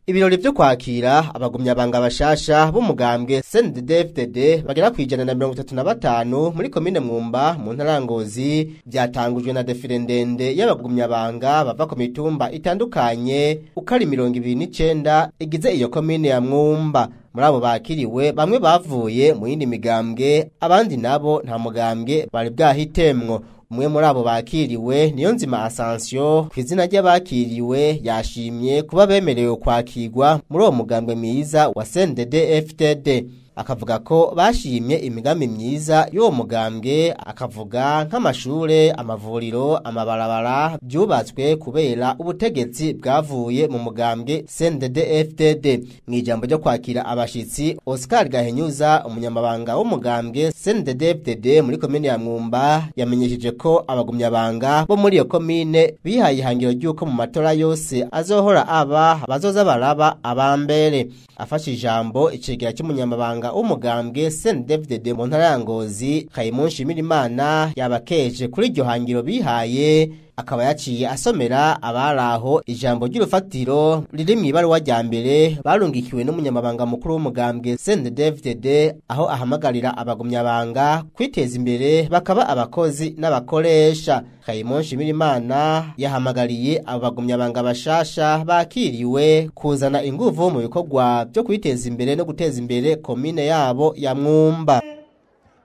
Ibirori vyo kwakira abagumyabanga bashasha b'umugambwe CNDD-FDD bagera ku 135 muri komine Mwumba mu ntara ya Ngozi vyatangujwe na défilé ndende y'abagumyabanga bava ku mitumba itandukanye uko ari 29 igize iyo komine ya Mwumba. Muri abo bakiriwe, bamwe bavuye mu yindi migambwe, abandi nabo nta mugambwe bari bwahitemwo. Umwe muri abo bakiriwe, niyo nzima Ascension, ku izina ry'abakiriwe yashimye kuba bemerewe kwakirwa muri uwo mugambwe mwiza wa CNDD FDD, akavuga ko bashimye imigambi myiza y'uwo mugambwe, akavuga nk'amashure, amavuriro, amabarabara byubatswe kubera ubutegetsi bwavuye mu mugambwe CNDD FDD. Mu ijambo ryo kwakira abashitsi, Oscar Gahenyuza, umunyamabanga w'umugambwe CNDD FDD muri komine ya Mwumba, yamenyesheje ko abagumyabanga bo muri iyo komine bihaye ihangiro ry'uko mu matora yose azohora aba bazoza baraba abambere. Afashe ijambo, icegera cy'umunyamabanga w'umugambwe CNDD-FDD mu ntara ya Ngozi, Kaimun Nshimirimana, yabakeje kuri iryo hangiro bihaye, akaba yaciye asomera abaraho ijambo ry'urufatiro riri mu ibaruwa rya mbere barungikiwe n'umunyamabanga mukuru w'umugambwe CNDD-FDD, aho ahamagarira abagumyabanga kwiteza imbere bakaba abakozi n'abakoresha. Kaimun Nshimirimana yahamagariye abo bagumyabanga bashasha bakiriwe kuzana inguvu mu bikorwa byo kwiteza imbere no guteza imbere komine yabo ya Mwumba.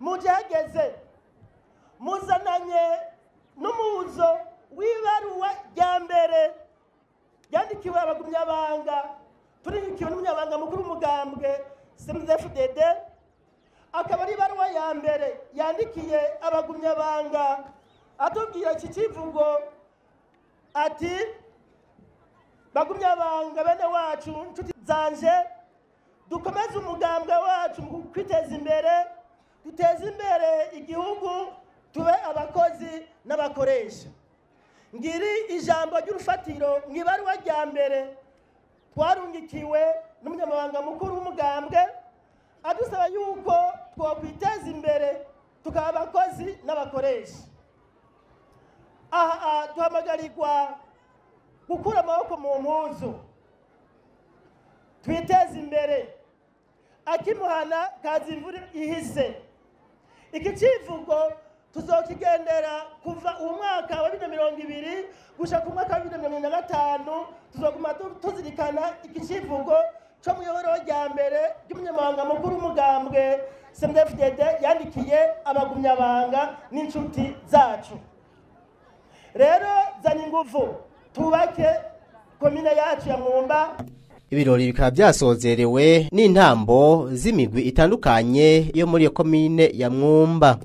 Mujageze muzananye n'umuzo w'ibaruwa rya mbere ryandikiwe abagumyabanga, turikiwe n'umunyabanga mukuru w'umugambwe CNDD-FDD, akaba ari ibaruwa ya mbere yandikiye abagumyabanga atubwira iki kivugo ati: "Bagumyabanga bene wacu, inshuti zanje, dukomeze umugambwe wacu mu kwiteza imbere, duteze imbere igihugu, tube abakozi n'abakoresha." Ngiri ijambo ry'urufatiro mu ibaruwa rya mbere twarungikiwe n'umunyamabanga mukuru w'umugambwe, adusaba yuko twokwiteza imbere tukaba abakozi n'abakoresha. Aha duhamagarirwa gukura amaboko mu mpuzu twiteze imbere. Akimuhana kaza imvura ihise. Iki kivugo tuzokigendera kuva umwaka wa 2020 gushika ku mwaka wa 2025. Tuzoguma tuzirikana iki kivugo co muyoboro rya mbere ry'umunyamabanga mukuru w'umugambwe CNDD-FDD yandikiye abagumyabanga n'inshuti zacu. Rero zana inguvu tubake komine yacu ya Mwumba. Ibirori bikaba byasozerewe n'intambo z'imigwi itandukanye yo muri iyo komine ya Mwumba.